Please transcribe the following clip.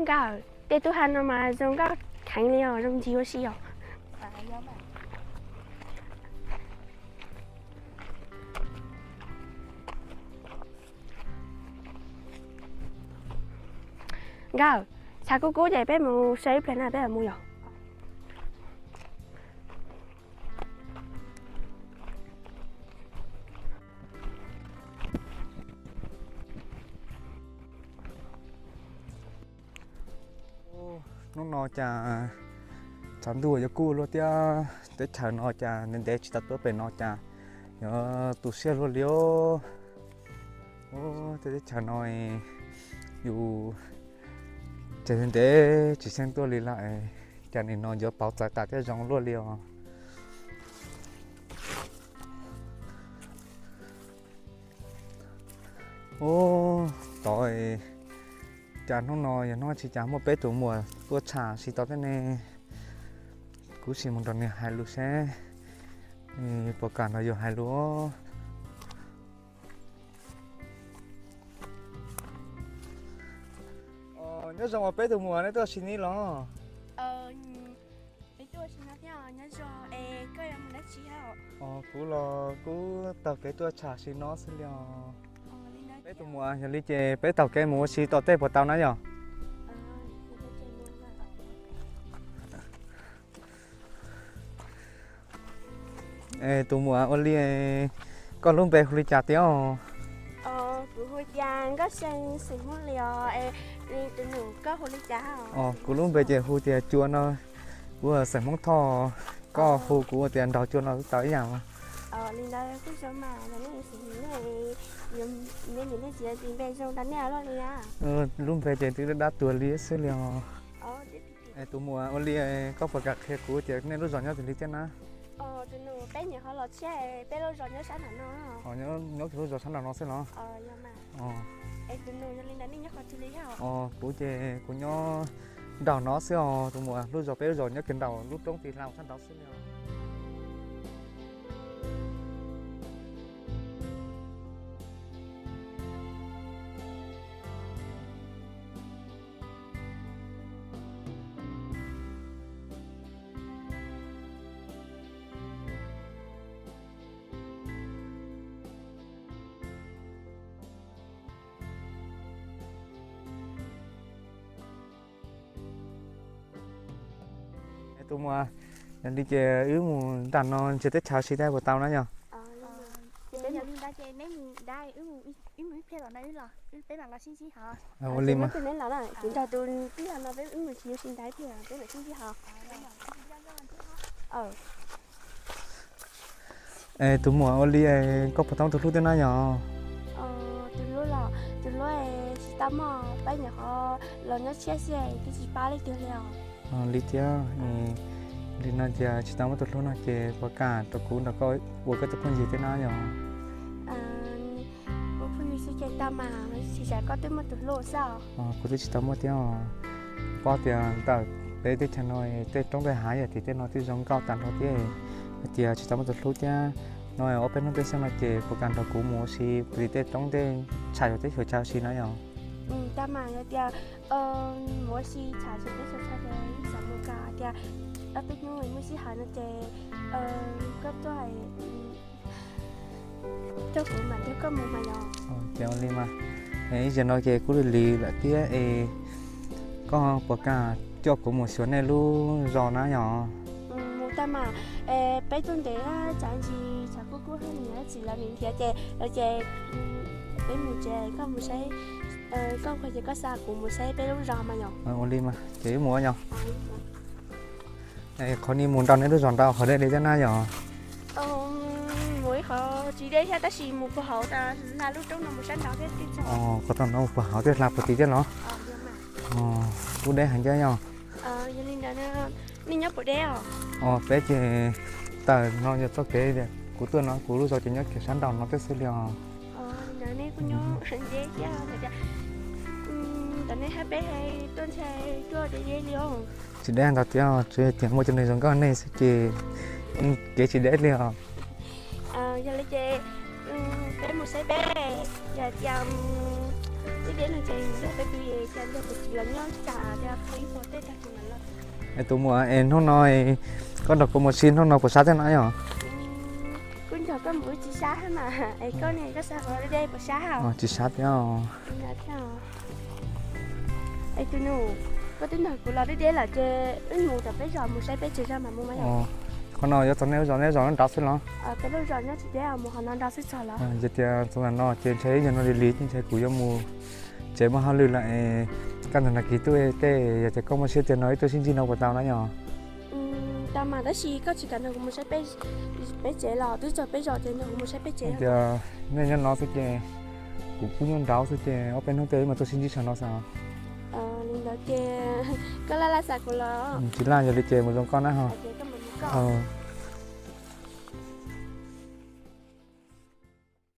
Nkauj, tej tub ha no mas zoo nkauj heev li os, zoo ncig ua si os. Nkauj, tshav kub kub ces peb mus saib ib pliag na peb mam mus yom. Hnub no cas tshav ntuj yuav kub luaj thiab teb chaws no cas ntev ntev tsis tau tuaj pem no cas yuav tu siab luaj li os. Tej teb chaws no yus ces ntev tsis xyeej tuaj li lawm, cas nim no yuav pauv txawv tas thiab zoo luaj li os. Ub, tod, cas hnub no yog hnub tsis cas muaj peb tus muam tuaj tsham si tau thiab ne. Kuv sim mus nrog nws hais lus seb puas kam nrog yus hais lus. Nyob zoo os peb tus muam, nej tuaj si ne los? Kuv los kuv taug kev tuaj tsham si no xwb li os. Peb tus muam, yog li ces peb taug kev mus ua si tom tej puas tau na yog? Es tus muam ua li, koj lub npe hu li cas tiag? Kuv hu tias Nkauj See xeem Hmoob li os. Tus nus koj hu li cas? Kuv lub npe ces hu tias Cua no, kuv xeem Hmoob Thoj. Koj hu kuv tias Nraug Cua no tau ib yam. Li ntawd kuj zoo mas, nej xeem Hmoob, nej niam nej txiv tis npe zoo rau nej luaj li na. Lub npe ces twb dab dab tuag li xwb li os. Tus muam ua li, koj puas kam qhia kuv tias nej lub zos nyob twg li thiab na? Tus nus, peb nyuam qhuav los tshiab, peb lub zos nyob sab nram no. Nyob lub zos sab nram no xwb los? Tus nus, yog li ntawd nej nyob qhov twg li thiab? Kuv ces kuv nyob nraum no xwb os tus muam, lub zos, peb lub zos nyob kiag nraum lub roob tiv hlau sab nraud xwb li os. Tus muam, yog li ces wb mus nram no ntsia teb chaws si thiab puas tau na yog? Ua li mas. Neb nrog tus tij laug no peb wb mus tsis ntaiv thiab peb mam sib ntsib ho. Es tus muam ua li, koj puas tau muaj tus hlub thiab na yog? Tus hlub los tus hlub tsis tau muaj, peb nyuam qhuav los nyob tshiab xwb twb tsis pab leej twg li os. Li thiab, li no tias tsis tau muaj tus hlub no ces puas kam rau kuv nrog koj ua koj tus phooj ywg thiab na yog? Ua phooj ywg xwb ces tau mas, tsis tas koj twb muaj tus hlub xwb os. Kuv twb tsis tau muaj thiab os. Paub tias ntawm peb teb chaws no tej roob tej hav yam tim tej no twb zoo nkauj tag nrho thiab, hais tias tsis tau muaj tus hlub thiab no, ob peb hnub tej xyoo no ces puas kam nrog kuv mus ua si tim tej roob tej tsham xyuas teb xyuas chaw si na yog? Tau mas, yog tias mus ua si tsham xyuas teb xyuas chaw ces xav mus kom tias ob peb hnub muaj sij hawm no ces koj tuaj coj kuv mam nrog koj mus mas yog. Ces ua li mas, ib zaug no ces kuv lig lig lawm thiab es koj puas kam coj kuv mus xyuas nej lub zos na yog? Mus tau mas, peb tuaj ntev, tsam ntsis tshav kub kub niam txiv lawv nim nrhiav ces lawv ces peb mus tsev, koj mus saib, koj mus ces koj xa kuv mus saib peb lub zos mas yog. Ua li mas ces wb mus yog. Qhov no mus nraum nej lub zos nraud qhov deb li thiab na yog? Mus ib qhov tsis deb thiab tab sis mus puag hauv tas hla lub roob no mus sab nraud thiab. Qhov tau no mus puag hauv thiab hla puag tid thiab los? Kuj deb heev thiab yog? Yog li ntawd nej nyob puas deb os? Peb ces tawm no yog txoj kev tias kuv tuaj no kuv lub zos ces nyob kiag sab nraum no thiab xwb li os. Ntawd nej kuj nyob deb thiab, ntawd nej hab peb tuaj ntshe tuaj deb deb li os. Tsis deb ntau thiab, tsuas yog tias muaj cov neeg zoo nkauj nej xwb ces kev tsis deb li os. Yog li ces peb mus saib peb, yog tias Deb deb no ces yog peb pw es cas nrog kuv txiv los nyob kam tias pw ib hmo tej tag kis mam los. Es tus muam, es hnub no koj nrog kuv mus si hnub no puas sab thiab no yom? Kuv nrog koj mus wb tsis sab thiab mas, es koj ne koj xav ua deb deb puas sab? Tsis sab thiab. Es tus nus, koj twb nrog kuv los deb deb lawm ces wb mus tom peb zos mus saib peb tsev zos mas mus mas yom. Qhov no yuav txog nej lub zos, nej lub zos nyob nrad xwb los? Peb lub zos nyob tsis deb, mus qhov no nrad xwb txog los. Ces tias txog ntawm no ces ntshai ib yam no li li, ntshai kuv yuav mus tsev muaj hauj lwm lawm es kaj ntug nag kis tuaj tej, yog tias koj muaj siab tiag no wb tuaj sib ntsib no puas tau na yom? Tau mas tab sis koj tsis kam nrog kuv mus saib peb tsev los twb txog peb zos ces nrog kuv mus saib peb tsev. Tias nej nyob no xwb ces kuv kuj nyob nraud xwb ces ob peb hnub tej wb mam tuaj sib ntsib saum no xwb. Li ntawd ces koj laj laj xav kuv los? Tsis laj, yog li ces mus zoo koj na ho.